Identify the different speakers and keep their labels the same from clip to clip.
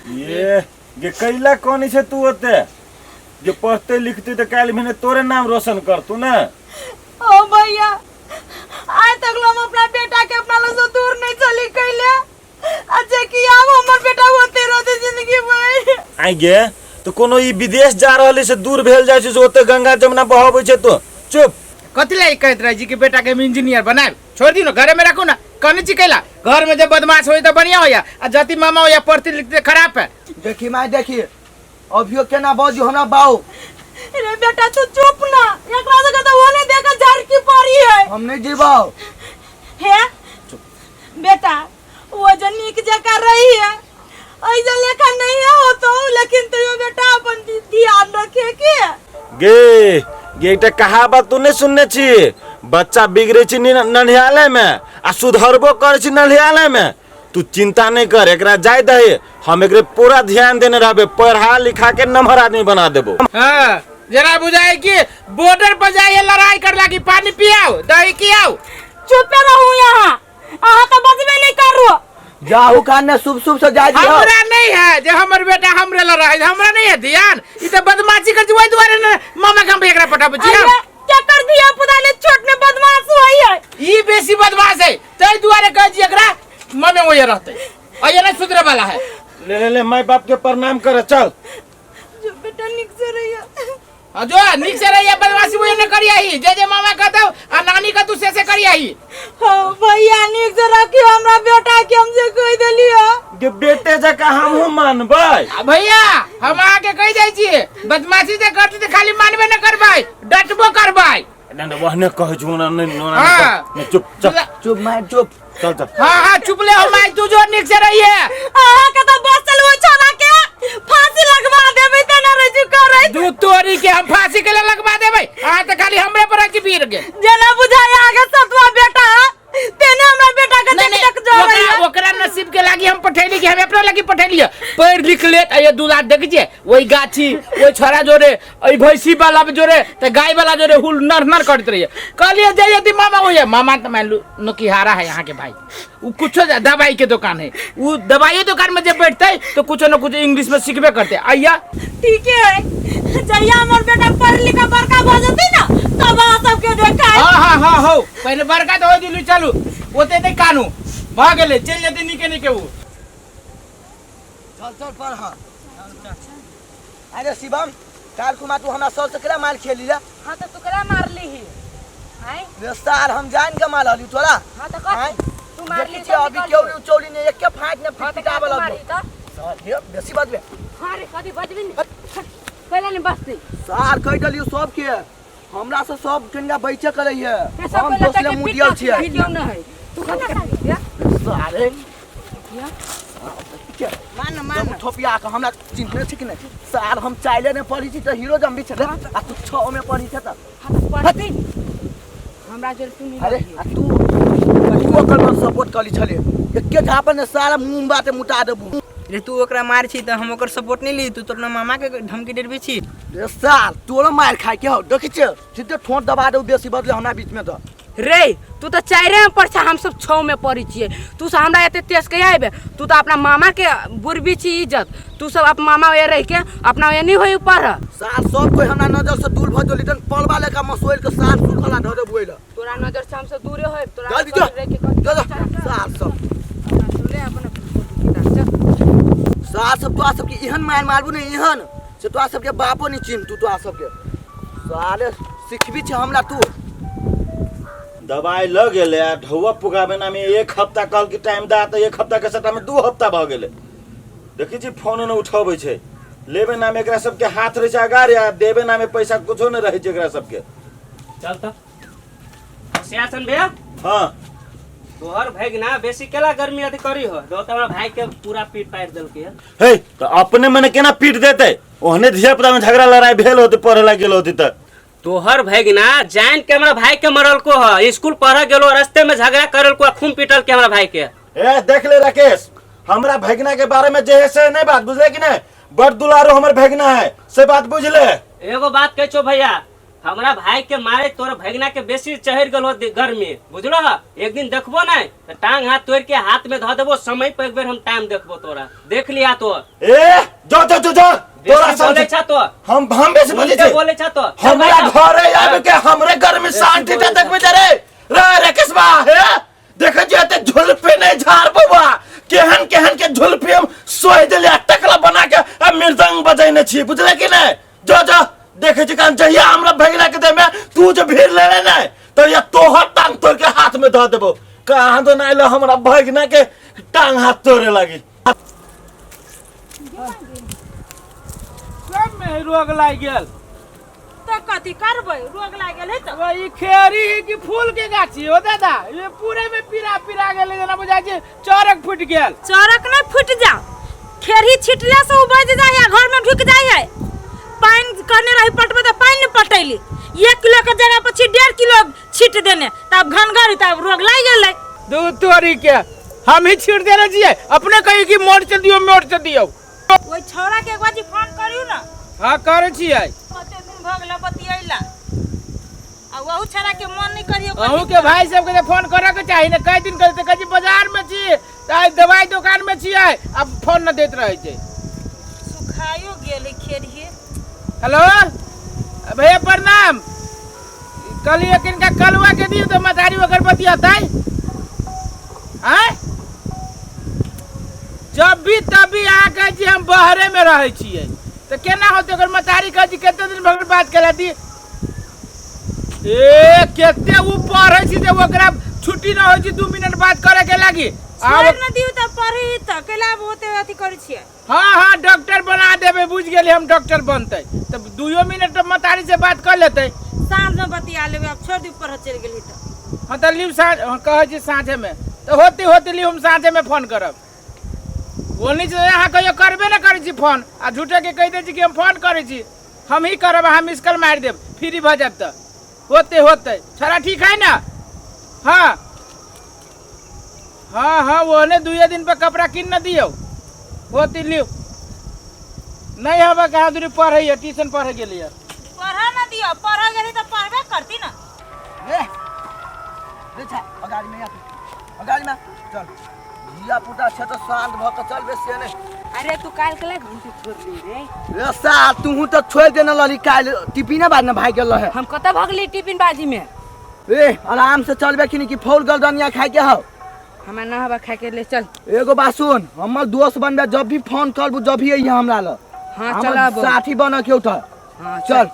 Speaker 1: ये गे कैला कोनी छै तू ओते जे पढ़ते लिखते तऽ काल्हि भेने तोरे नाम रोशन करतू ने।
Speaker 2: ओ भैया, आइ तक हम अपना बेटा के अपना लग से दूर नहीं चली कैले, आ जे कि आब हमर बेटा होते रहते जिंदगी भर।
Speaker 1: आइ गे तऽ कोनो ई विदेश जा रहल है से दूर भेल जाइ छै से ओते गंगा जमुना बहबै छै तो चुप।
Speaker 3: कथी ला ई कहैत रहै छी कि बेटा के हम इंजीनियर बनायब? छोड़ दियौ ने, घरे में रखू ना। कहने छी कैला घर में जब बदमाश होई तो बढ़िया होया, आ जति मामा होया पढ़ती लिखते खराब है।
Speaker 4: देखी माय देखी, अभियो केना बजू हमरा बाऊ।
Speaker 2: रे बेटा तू चुप ना, एकरा से तो वो नहीं देखा झरकी पड़ी है।
Speaker 4: हम नहीं जीबाऊ।
Speaker 2: हे बेटा, वो जो नीक जगह रही है ऐसा लेखा नहीं है हो तो, लेकिन तो यो बेटा अपन ध्यान रखे के।
Speaker 1: गे गे एकटा कहावत तू नहीं सुनने छी, बच्चा बिगड़े छी ननिहाले में आ सुधरबो करे छी ननिहाले में। तू चिंता नहीं कर, एकरा जाय दही, हम एकरे पूरा ध्यान देने रहबे, पढ़ा लिखा के नमहर आदमी बना देबो।
Speaker 3: हाँ, जरा बुझाए कि बॉर्डर पर जाइए लड़ाई कर लागी, पानी पियाओ दही कियाओ।
Speaker 2: चुप रहू यहाँ, अहाँ तो बजबे नहीं करू।
Speaker 4: जाहू कान ने शुभ शुभ से जाय दियो।
Speaker 3: हमरा नहीं है जे हमर बेटा हमरे लड़ रहा है, हमरा नहीं है ध्यान। ई त बदमाशी कर वही दुआरे ने मामा के हम एकरा पटाबे छी।
Speaker 2: अरे, क्या कर दिया पुदा ने छोट में बदमाश हुई है।
Speaker 3: ई बेसी बदमाश है तै दुआरे कह छी एकरा मम्मी वही रहते, और ये नहीं सुधरे वाला है।
Speaker 1: ले ले ले my बाप के प्रणाम कर चल।
Speaker 2: जो बेटा निक से रहिया।
Speaker 3: हाँ, जो निक से रहिया, बदमाशी वही न करिया ही, जे जे मामा कहता आ नानी का तू से से करिया ही।
Speaker 2: हाँ भैया निक से रखियो हमरा बेटा के, हम जे कह देलियो।
Speaker 1: गे बेटे जका हमहू मानबै।
Speaker 3: आ भैया हम आके कह जाइ छी बदमाशी जे करती त खाली मानबे न करबै, डटबो करबै।
Speaker 1: ना ना वहने कहै छु ना नहीं ना
Speaker 3: हाँ।
Speaker 1: नहीं चुप चल।
Speaker 4: चुप my चुप।
Speaker 1: चल चल।
Speaker 3: हाँ हाँ चुप ले हो my, तू जो निक से रही है।
Speaker 2: अहाँ के तो बस चल वो छोरा के फांसी लगवा देबै त ना रजू करै।
Speaker 3: दूध तोरी के हम फांसी के लिए लगवा देबै, अहाँ त खाली हमरे पर अथी पीर के।
Speaker 2: जेना बुझाय आगे सतवा बेटा तेने हमरा बेटा के
Speaker 3: नहीं,
Speaker 2: देख
Speaker 3: नहीं,
Speaker 2: देख जो रही है।
Speaker 3: ओकरा नसीब के लागी हम पठैली कि हम अपना लागी पठैली है। पढ़ लिख लेत आ ये दू लाख देख जे वही गाछी वही छोरा जोरे ओई भैंसी वाला जोरे त गाय वाला जोरे हुल नर नर करत रहिए। कहलिए जे यदि मामा होइए, मामा त मान लू नोकिहारा है यहाँ के भाई, उ कुछो दवाई के दुकान है, उ दवाई दुकान में जब बैठते तो कुछो न कुछ इंग्लिश में सीखबे करते। आइया
Speaker 2: ठीक है, जहिया हमर बेटा पढ़ लिख के बड़का भ जतै ना तब अहाँ सबके देखाय।
Speaker 3: हाँ, हाँ, हाँ, हो पहले बड़का तो हो दिलु, चलू ओते नै कानू भ गेलै, चलि जेतै नीके नीके उ।
Speaker 4: चल चल पढ़। हाँ अरे शिवम, काल कुमार तू हमरा सर से केना मार खेली ला?
Speaker 5: हाँ तो तू केना मारली ही? आँय?
Speaker 4: रे सार, हम जान के मारली तोरा।
Speaker 5: हाँ तो कथी?
Speaker 4: आँय?
Speaker 5: तू मारली
Speaker 4: देखी
Speaker 5: तो
Speaker 4: छियै, अभी
Speaker 5: निकल
Speaker 4: केओ
Speaker 5: गेल।
Speaker 4: चौली ने एके फाँट ने
Speaker 5: हाँ तो
Speaker 4: पिटपिटा
Speaker 5: का तू
Speaker 4: वाला
Speaker 5: मारली तो?
Speaker 4: सार, हे, बेसी बजबे।
Speaker 5: हाँ रे, कथी बजबी ने? पहिले ने बसती।
Speaker 4: सार, कहि देलियौ सबके, हमरा से सब कनिका बैचे करैये।
Speaker 5: हे, सब
Speaker 4: हम
Speaker 5: कोइ
Speaker 4: दोसरे
Speaker 5: लड़का के
Speaker 4: मुँह
Speaker 5: पीट
Speaker 4: दियल
Speaker 5: के
Speaker 4: छियै।
Speaker 5: खिलियौ ने है। तू कथी खाली, या?
Speaker 4: सारे।
Speaker 5: या?
Speaker 4: मान मान ठोपिया के हमरा चिन्हने छै कि नहि? सार, हम चाइले ने पढ़ी छी तऽ हीरो जम्बी छलै, आ तू 6 में पढ़ी छै तऽ।
Speaker 5: हाँ तऽ पढ़ती ने। हमरा जोर तू नहीं
Speaker 4: अरे,
Speaker 5: लगिए।
Speaker 4: आ तू ओकर पर सपोर्ट करी छले, एके झापन ने सारा मुंह बाते मुटा देबू।
Speaker 6: रे तू ओकरा मार छी तऽ हम ओकर सपोर्ट नहीं ली, तू तो अपना मामा के धमकी देबी छी।
Speaker 4: रे सार, तोरो मार खाय के हौ, देखै छियै सीधे ठोंठ दबा देबू बेसी बदले हमरा बीच में तऽ।
Speaker 5: रे तू तो 4 में पढ़ छा, हम सब 6 में पढ़ी छियै, तू सब हमरा एते तेज कहिया आबे? तू तो अपना मामा के बुरबी छी इज्जत, तू सब अपन मामा ओए रह के अपना ओए नहीं होई पढ़।
Speaker 4: सार सब कोई हमरा नजर से दूर भ गेल, तन पलवा लेका मसोइल के सार सुखला धर देबू एला।
Speaker 5: तोरा नजर से हम सब दूरे होए, तोरा
Speaker 4: जल्दी जो,
Speaker 5: रह के कथी?
Speaker 4: जो, जो,
Speaker 5: चल, चल।
Speaker 4: सार सब।
Speaker 5: अपना सुन ले, अपन किताब, चल।
Speaker 4: सार सब तोरा सबके एहन मार मारबू ने एहन से तोरा सबके बापो नहीं चिन्हतू, तोरा सबके साले सिखबी छै हमरा तू।
Speaker 1: दवाई लग गेलै आ ढौआ पुगाबे ना में 1 हफ्ता कहल कि टाइम दा, तऽ 1 हफ्ता के सट्टा में 2 हफ्ता भऽ गेलै। देखै छी फोन नहि उठबै छै, लेबे नाम एकरा सबके हाथ रहै छै अगाड़े आ देबे नामे पैसा कुछो नहि रहै छै एकरा सबके।
Speaker 7: चल तऽ सियासन भैया।
Speaker 1: हाँ।
Speaker 7: तोहर भैगना बेसी केला गर्मी अथी करी हो, तो हमरा भाई के पूरा पीट पारि देलकै हन।
Speaker 1: हे तऽ अपने मने केना पीट देतै? ओहने धिया पुता में झगड़ा लड़ाई भेल होतै पढ़े ला गेल होतै तऽ।
Speaker 7: तोहर भैगना जान के हमरा भाई के मरल को ह, स्कूल पढ़ गेलो रास्ते में झगड़ा करल को खून पीटल के हमरा भाई के।
Speaker 1: ए देख ले राकेश, हमरा भैगना के बारे में जे है से नहीं बात बुझले कि नहीं? बड़ दुलारू हमर भैगना है से बात बुझले।
Speaker 7: एगो बात कह छो भैया, हमरा भाई के मारे तोर भगना के बेसी चढ़ गेल हो गर्मी, बुझलो ह? एक दिन देखबो नहीं तो टांग हाथ तोड़ के हाथ में धऽ देबो। समय पर एक बेर हम टाइम देखबो तोरा, देख लिया तो।
Speaker 1: ए जो जो जो जो तोरा
Speaker 7: बेसी बोले छा तो।
Speaker 1: हम बेसी बोले
Speaker 7: उल्टे
Speaker 1: छी।
Speaker 7: बोले छा तो।
Speaker 1: हमरा घरे आबि के हमरे घर में शांति ते देखबे रे रे रे किसबा हे देखे छी एते झुलफी नहीं झाड़ बौआ, केहन केहन के झुलफी हम सोहि देलियै आ टकला बना के आ मृदंग बजेने छी, बुझले कि नहीं? जो जो देखे छी कान जहिया हमरा भगिना के देमे तू जो भीड़ ले ले नहीं तो या तोहर टांग तोड़ के हाथ में धऽ देबो। कहाँ तो नहीं लो हमरा भगिना के टांग हाथ तोड़े लागी।
Speaker 3: सब में रोग लागि गेल।
Speaker 2: तऽ कथी करबै, रोग लागि गेल है तऽ।
Speaker 3: ओ, ई खेरी है कि फूल के गाछी हो दादा? ये पूरे में पीरा पीरा गेल, जेना बुझाइ छै चरक फूटि गेल।
Speaker 2: चरक नहीं फूट जाओ, खेरही छिटले से उबज जाय है, घर में ढुक जाय है। पानि कहने रही पटबे तऽ पानि नहीं पटैली, 1 किलो के जगह पर छी 1.5 किलो छिट देने, तब घनगर तब रोग लागि गेलै।
Speaker 3: दूध तोरी के हम ही छीट देने छियै, अपने कही कि मोड़ से दियौ मोड़ से दियौ।
Speaker 2: ओहि छौड़ा के एक बार फोन करियौ ना।
Speaker 3: हाँ करै छियै।
Speaker 2: कते दिन भऽ गेलै बतियैला, आ ओहू छौड़ा के मन नहीं करियौ।
Speaker 3: अहूँ के भाई सबके तऽ फोन करऽ के चाही ने, कई दिन कहै कहै छी बाजार में छी, तऽ आइ दवाई दुकान में छियै, आब फोन न दैत रहै छै।
Speaker 2: सुखायो गेलै खेरही।
Speaker 3: हेलो भैया प्रणाम, कहलियै किनका कलुआ के दियौ तऽ मतारी ओकर बतियतै। आँय जब भी तब भी अहाँ कहै छी हम बहरे में रहै छियै तऽ केना होतै? ओकर मतारी कहै छी कते दिन भऽ गेल बात केला दी। ए कते उ पढ़ै छी जे ओकरा छुट्टी न होइ छै 2 मिनट बात करे के लागी।
Speaker 2: छोड़ि न दियौ तऽ पढ़ी तऽ कैला ओते अथी करै छियै।
Speaker 3: हाँ हाँ डॉक्टर बना देबै, बुझि गेली हम डॉक्टर बनतै तऽ 2 मिनट मतारी से बात कर लेतै।
Speaker 2: साँझ में बतिया लेबै, आब छोड़ि दियौ पढ़ऽ चलि गेली तऽ।
Speaker 3: हाँ तऽ लिउ साँझ, हाँ, कहै छी साँझे में तऽ होते होते लिउ हम साँझे में फोन करब। ओनी से अहाँ कहियो करबे नहि करै छी फोन, आ झूठे के कहि दै छी कि हम फोन करै छी। हम ही करब, अहाँ मिस कॉल मारि देब, फ्री भऽ जायब तऽ होते होते। छोड़ा ठीक है ना? हाँ हाँ हाँ ओहने 2 दिन पर कपड़ा किन न दियौ। होती लिउ नहीं हबे कहाँ दूरी पढ़ै ट्यूशन पढ़े गेलियै।
Speaker 2: पढ़ऽ न दियौ, पढ़ऽ गेली तऽ पढ़बे करती ना।
Speaker 4: रे रे छा अगाड़ी में आ, अगाड़ी में चल। धिया पुता छै तऽ शांत भऽ के चलबे से नहि।
Speaker 5: अरे तू काल्हि के घंटी छोड़ दी रे।
Speaker 4: रे साल तू तऽ छोड़ि देने लली काल्हि टिफिने बाद ने भागि गेल रहे।
Speaker 5: हम कतऽ भगली टिफिन बाजी में?
Speaker 4: ए आराम से चलबे कि नहीं कि फौल गर्दनिया खाए के हौ?
Speaker 5: हमरा ना हवा खाए के ले चल।
Speaker 4: एगो बात सुन, हमर दोस्त बनबे जब भी फोन करबू जब भी अइहे हमरा लग।
Speaker 5: हाँ,
Speaker 4: हमर
Speaker 5: चलब।
Speaker 4: साथी बन के उठ।
Speaker 5: हाँ,
Speaker 4: चल।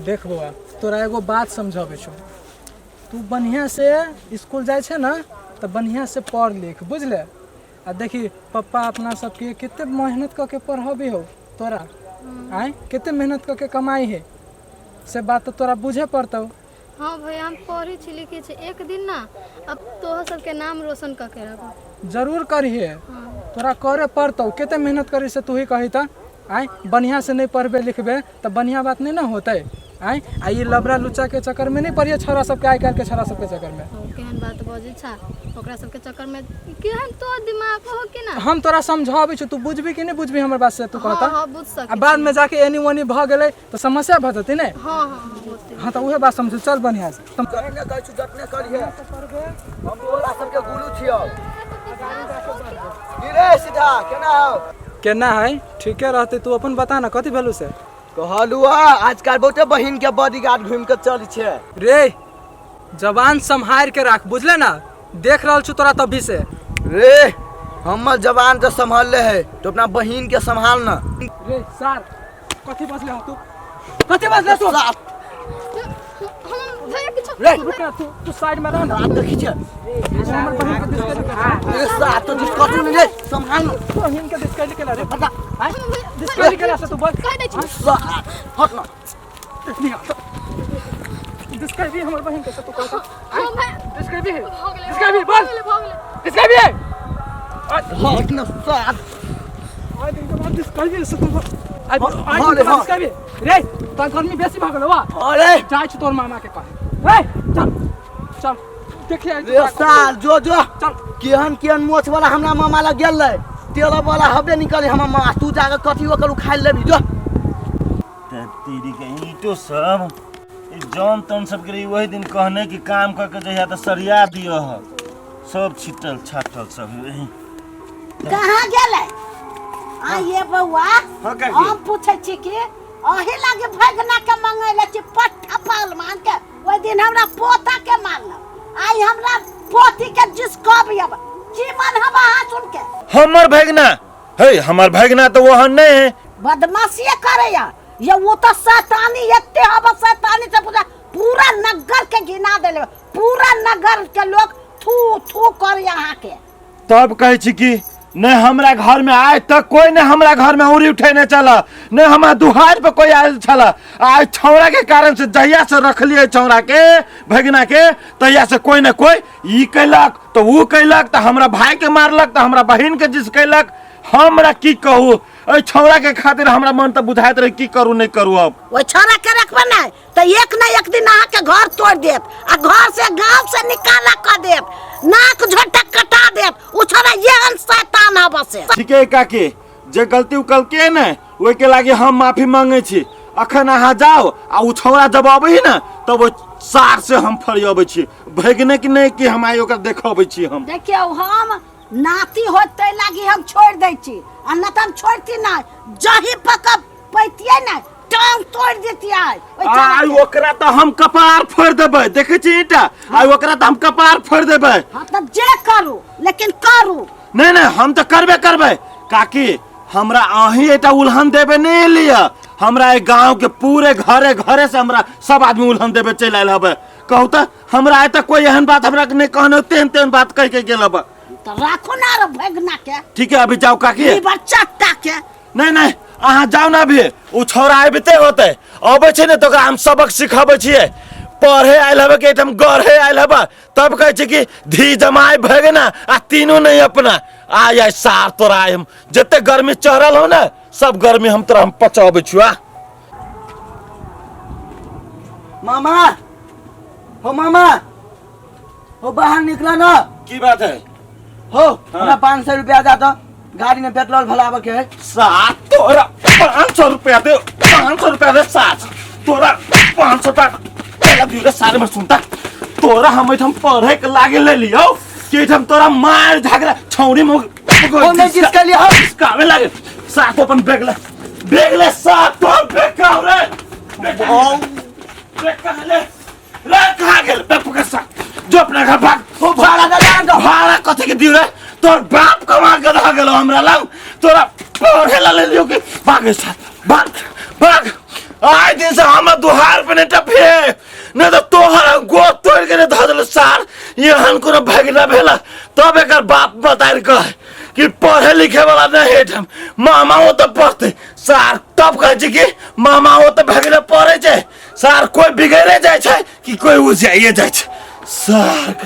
Speaker 8: देख बौआ, तोरा एगो बात समझाबै छौ, तू बढ़िया से स्कूल जाइ छै ने तऽ बढ़िया से पढ़ लिख, बुझले? आ देखी पप्पा अपना सबके कते मेहनत कऽ के पढ़ाबे हो तोरा, आँय कते मेहनत कऽ के कमाई है, से बात तऽ तोरा बुझे पड़तौ।
Speaker 9: हाँ भैया हम पढ़ै छी लिखै छी, एक दिन ना अब तोहर सबके नाम रोशन कऽ के रहबो।
Speaker 8: जरूर करिहे, तोरा करे पड़तौ, कते मेहनत करी से तू ही कही तऽ। आँय बढ़िया से नहीं पढ़बे लिखबे तऽ बढ़िया बात नहीं ना होतै। आँय आ ई लबड़ा लुच्चा के चक्कर में नहीं पड़िए छोरा सबके, आइ काल्हि के छोरा सबके चक्कर में।
Speaker 9: ओ केहन बात बजै छा, ओकरा सबके चक्कर में केहन तोहर दिमाग हो कि ना?
Speaker 8: हम तोरा समझाबै छी, तू बुझबी कि नहीं बुझबी हमर बात से तू
Speaker 9: हाँ,
Speaker 8: कहता?
Speaker 9: हाँ, बुझ सकै
Speaker 8: आ बाद में जाके एनी ओनी भऽ गेलै तऽ समस्या भऽ जेतै ने।
Speaker 9: हाँ, हाँ, हाँ, होतै।
Speaker 8: हाँ तऽ उहे बात समझू, चल बढ़िया से।
Speaker 4: जतने कहै छी जतने करिहे, हम तोरा सबके गुरु छियौ। की रे सीधा केना हौ?
Speaker 8: केना है? ठीके रहतै, तू अपन बता ना कथी भेलू से?
Speaker 4: कहलू आ आजकल बहुते बहिन के बॉडीगार्ड घूम के चल छै।
Speaker 8: रे जवान सम्हार के राख, बुझले ना? देख रहल छु तोरा तभी से।
Speaker 4: रे हमर जवान तो संभाल ले है, तो अपना बहिन के संभाल ना।
Speaker 8: रे सार कथी बजले हो तू? कथी बजले तू?
Speaker 4: सार।
Speaker 9: हम भैया किछु
Speaker 4: रे
Speaker 8: रुक ना, तू साइड में रह ना।
Speaker 4: आप देखी छे।
Speaker 8: हमर बहिन के डिस्कस
Speaker 4: रे सार तो डिस्कस नहीं रे, संभाल ना।
Speaker 8: बहिन के डिस्कस केला रे।
Speaker 4: हट ना।
Speaker 8: आय, डिस्कस केला से तू बोल।
Speaker 9: कह दै छी।
Speaker 4: सार, हट ना।
Speaker 8: डिस्कस भी हमर बहिन के से तू कहता।
Speaker 9: हम भैया
Speaker 8: डिस्कस भी।
Speaker 9: भऽ गेलै,
Speaker 8: डिस्कस भी बोल।
Speaker 9: भऽ गेलै, भऽ गेलै।
Speaker 8: डिस्कस भी।
Speaker 4: हट ना सार।
Speaker 8: आय दिन के बाद डिस्कस भी से तू बोल। आय
Speaker 4: हाँ,
Speaker 8: आय
Speaker 4: हाँ
Speaker 8: दिन
Speaker 4: रे,
Speaker 8: के बाद
Speaker 4: हाँ।
Speaker 8: डिस्कस भी। रे तोर गर्मी बेसी भऽ गेलौ वा।
Speaker 4: अरे
Speaker 8: जाइ छी तोर मामा के कहे। रे चल चल देखिए
Speaker 4: रे सार जो जो
Speaker 8: चल।
Speaker 4: केहन केहन मोछ वाला हमरा मामा लग गेल रहे, तेल वाला हबे निकले हमर मामा, तू जाके कथी ओकर उखाड़ि लेबही जो।
Speaker 1: तेरी के ईंटो सब ई जौन तौन सबके रही वही दिन कहने कि काम करके जहिया तऽ सरिया दिअ ह सब छिटल छाटल सब है।
Speaker 10: कहाँ गेलै आ ये बौआ
Speaker 1: हाँ, काकी।
Speaker 10: हम पूछै छी कि अही लागे भगना के मंगैले छी पट्ठा पहलवान के ओहि दिन हमरा पोता के मारलक आइ हमरा पोती के जिसकब अब की मन हम अहाँ सुन के
Speaker 1: हमर भगना हे हमर भगना तऽ ओहन नहि है
Speaker 10: बदमाशिए करैया ये वो तो शैतानी एते हब शैतानी से पूरा पूरा नगर के घिना देले पूरा नगर के लोग थू थू कर यहाँ के
Speaker 1: तब कहै छी कि नहि हमरा घर में आइ तक कोई नहि हमरा घर में उड़ी उठेने छल नहि हमरा दुहार पर कोई आयल छल आइ छौड़ा के कारण से जहिया से रखलियै छौड़ा के भगिना के तहिया से कोई ने कोई ई कैलक तऽ ऊ कैलक तऽ हमरा भाई के मारलक तऽ हमरा बहिन के जिस कैलक हमरा की कहू एहि छौड़ा के खातिर हमरा मन तऽ बुझाइत रहे की करू नहि करू अब
Speaker 10: ओहि छौड़ा के रखबे नहि तऽ एक न एक दिन अहाँके घर तोड़ि देत आ घर से गांव से निकाला कऽ देत नाक झोटा कटा देत ओ छौड़ा एहन शैतान हब से
Speaker 1: ठीके है काकी जे गलती उ कलके ने ओहिके लागी हम माफी मांगे छी अखन अहाँ जाओ आ उ छौड़ा जब अबै है ने तब ओहि सार से हम फरियाबै छी भगने कि नहि कि हम आइ ओकरा देखबै छी हम
Speaker 10: देखियौ हम नाती होत ताहि लागी हम छोड़ि दै छी आ नहि तऽ हम छोड़ती नहि जही पकड़ पैतियै ने टांग तोड़ि देतियै ओहि
Speaker 1: आइ
Speaker 10: छौड़ा के।
Speaker 1: ओकरा तऽ हम कपार फोड़ि देबै देखै छी ईटा आइ ओकरा तऽ हम कपार फोड़ि देबै
Speaker 10: हँ तऽ जे करू लेकिन करू
Speaker 1: नहि नहि हम तऽ करबे करबै काकी हमरा अहीं एकटा उल्हन देबे नहि एलियै हमरा एहि गाँव के पूरे घरे घरे से हमरा सब आदमी उल्हन देबे चलि आयल हबे कहू तऽ हमरा आइ तक कोई एहन बात हमरा नहि कहने तेहन तेहन बात कहि के गेल हबे
Speaker 10: तऽ राखू ने आरो भगना के
Speaker 1: ठीक है अभी जाओ काकी
Speaker 10: ई बच्चा के
Speaker 1: नहीं नहीं अहाँ जाओ ना अभी ओ छौड़ा आबिते होते अबै छै ने तऽ ओकरा हम सबक सिखबै छियै पढ़े आयल हबे कि एहिठाम गढ़े आयल हबे तब कहै छै कि धी जमाय भऽ गेल ना आ तीनू नहीं अपना आय आय सार तोरा आय हम जते गर्मी चढ़ल हो ने सब गर्मी हम तोरा हम पचाबै छियौ आ
Speaker 4: मामा हो मामा हो बाहर निकला ना
Speaker 1: की बात है
Speaker 4: हो हमरा 500 रुपया दे दो गाड़ी में पेट्रोल भरावे के है
Speaker 1: सात तोरा 500 रुपया दे 500 रुपया दे सात तोरा 500 रुपया पहला दियो सारे में सुनता तोरा हम एठाम पढ़े के लागे ले लियो कि एठाम तोरा मार झगड़ा छौड़ी में
Speaker 4: ओ नहीं जिसके लिए हम
Speaker 1: कावे लागे सात अपन बैग ले बैग ले सात तोर बैग कहाँ रे बैग कहाँ ले? बैग कहाँ ले रे कहाँ गेल बैग पकड़ सात जो अपना घर भाग
Speaker 4: ओ भाड़ा दे दे
Speaker 1: भाड़ा कथी के दियो रे तोर बाप कमा के रह गेलो हमरा लग तोरा पढ़े ला ले लियो कि भाग साथ भाग भाग आइ दिन से हमरा दुहार पे नहीं टपे नहीं तो तोहर गोद तोड़ के नहीं धऽ देलो सार एहन कोनो भगना भेला तब एकर बाप बताइल कह कि पढ़े लिखे वाला नहीं है एहिठाम मामा वो तो पढ़ते सार तब कहै छै कि मामा वो तो भगना पढ़े छै सार कोई बिगड़े जाइ छै कि कोई उजाइए जाइ छै सार